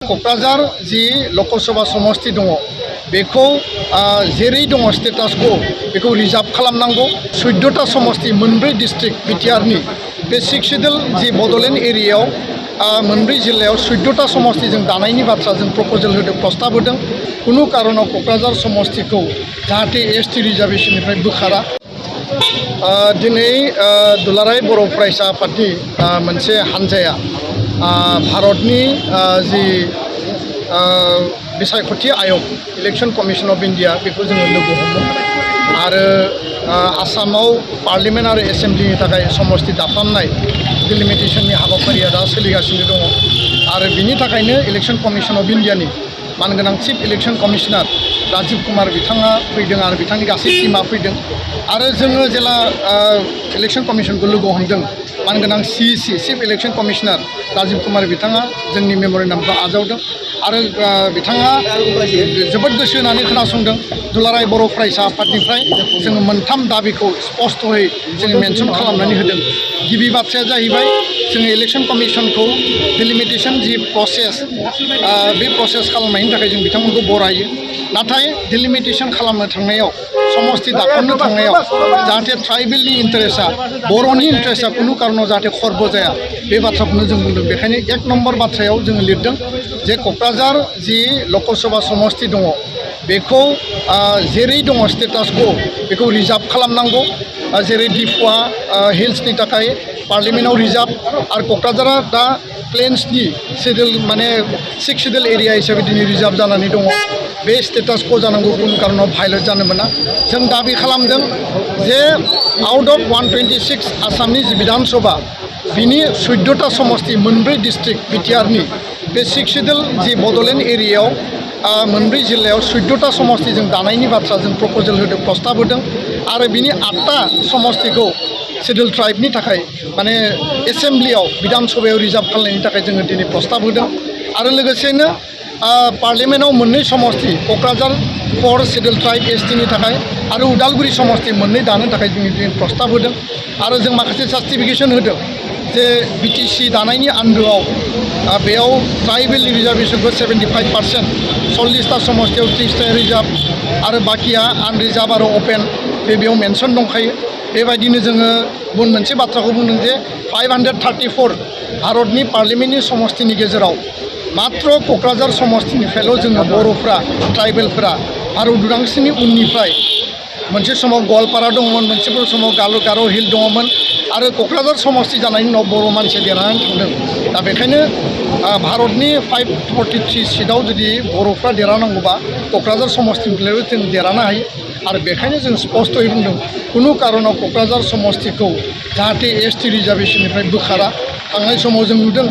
क'क्राझार जी लकसभा समस्ति दङ बेखौ जेरै दङ स्टेटास को बेखौ रिजार्भ खालामनांगौ 14टा समस्ति मोनब्रै डिस्ट्रिक्ट बिटिआरनि बे 6 शिड्यूल जी बड'लेण्ड एरियायाव मोनब्रै जिल्लायाव 14टा समस्ति जों दानायनि बाथ्रा जों प्रप'जेल होदों प्रस्ताब होदों कुनु कारनाव क'क्राझार समस्तिखौ जाहाथे एसटि रिजार्भेशननिफ्राय बोखारा दिनै दुलाराय बर' फरायसा आफादनि मोनसे हानजाया भारतनि जि बिसायख'थि आयोग इलेक्शन कमिशन अफ इन्डिया बेखौ जोङो लोगो हमो आरो आसामाव पार्लियामेन्ट आरो एसेम्ब्लिनि थाखाय समस्ति दाफामनाय डिलिमिटेशननि हाबाफारिया दा सोलिगासिनो दङ आरो बिनि थाखायनो इलेक्शन कमिशन अफ इन्डियानि मानगोनां chief election commissioner Rajiv Kumar बिथाङा फैदों आरो बिथांनि गासै टीमा फैदों आरो जोङो जेला इलेक्शन कमिशनखौ लोगो हमदों मानगोनां CEC chief election commissioner Rajiv Kumar बिथाङा जोंनि मेम'रेन्डामखौ आजावदों आरो बिथाङा जोबोद गोसो होनानै खोनासंदों दुलाराय बर' फरायसा आफादनिफ्राय जोङो मोनथाम दाबिखौ स्पष्टयै जोङो मेनसन खालामनानै होदों गिबि बाथ्राया जाहैबाय जोङो इलेक्शन कमिशनखौ डिलिमिटेशन जि प्रसेस बे प्रसेस खालामनायनि थाखाय जों बिथांमोनखौ बरायो नाथाय डिलिमिटेशन खालामनो थांनायाव समस्ति दाफामनो थांनायाव जाहाथे ट्राइबेलनि इन्टारेस्टआ बर'नि इन्टारेस्टआ कुनु कारनाव जाहाथे खर्ब जाया बे बाथ्राखौनो जों बुंदों बेखायनो 1 नम्बर बाथ्रायाव जोङो लिरदों जे क'क्राझार जि लकसभा समस्ति दङ बेखौ जेरै दङ स्टेटास को बेखौ रिजार्भ खालामनांगौ जेरै डिफुआ हिल्सनि थाखाय पार्लियामेन्टआव रिजार्भ आरो क'क्राझारा दा प्लेन्सनि शिड्यूल माने 6 शिड्यूल एरिया हिसाबै दिनै रिजार्भ जानानै दङ बे स्टेटास को जानांगौ कुनु कारनाव भायलेट जानो मोना जों दाबि खालामदों जे आउट अफ 126 आसामनि जि विधान सभा बिनि 14टा समस्ति मोनब्रै डिस्ट्रिक्ट बिटिआरनि बे 6 शिड्यूल जि बड'लेण्ड एरियायाव मोनब्रै जिल्लायाव 14टा समस्ति जों दानायनि बाथ्रा जों प्रप'जेल होदों प्रस्ताब होदों आरो बिनि 8टा समस्तिखौ शिड्यूल ट्राइबनि थाखाय माने एसेम्ब्लियाव विधान सभायाव रिजार्भ खालामनायनि थाखाय जोङो दिनै प्रस्ताब होदों आरो लोगोसेनो पार्लियामेन्टआव मोननै समस्ति क'क्राझार 4 शिड्यूल ट्राइब एसटिनि थाखाय आरो उदालगुरि समस्ति मोननै दानो थाखाय जों दिनै प्रस्ताब होदों आरो जों माखासे जास्टिफिकेशन होदों जे बिटिसि दानायनि आन्दोआव बेयाव ट्राइबेलनि रिजार्भेशनखौ 75% 40टा समस्तियाव 30टा रिजार्भ आरो बाकिया आनरिजार्भ आरो अपेन बेयाव मेनसन दंखायो बेबायदिनो जोङो गुबुन मोनसे बाथ्राखौ बुंदों जे 534 भारतनि पार्लियामेन्टनि समस्तिनि गेजेराव मात्र क'क्राझार समस्तिनिफ्रायल' जोङो बर'फ्रा ट्राइबेलफोरा भारत उदांस्रिनि उननिफ्राय मोनसे समाव गवालपारा दङमोन मोनसे समाव गार' हिल दङमोन आरो क'क्राझार समस्ति जानायनि उनाव बर' मानसिया देरहानानै थांदों दा बेखायनो भारतनि 543 सीटआव जुदि बर'फ्रा देरहानांगौबा क'क्राझार समस्तिनिफ्रायबो जों देरहानो हायो आरो बेखायनो जों स्पष्टयै बुंदों कुनु कारनाव क'क्राझार समस्तिखौ जाहाथे एसटि रिजार्भेशननिफ्राय बोखारा थांनाय समाव जों नुदों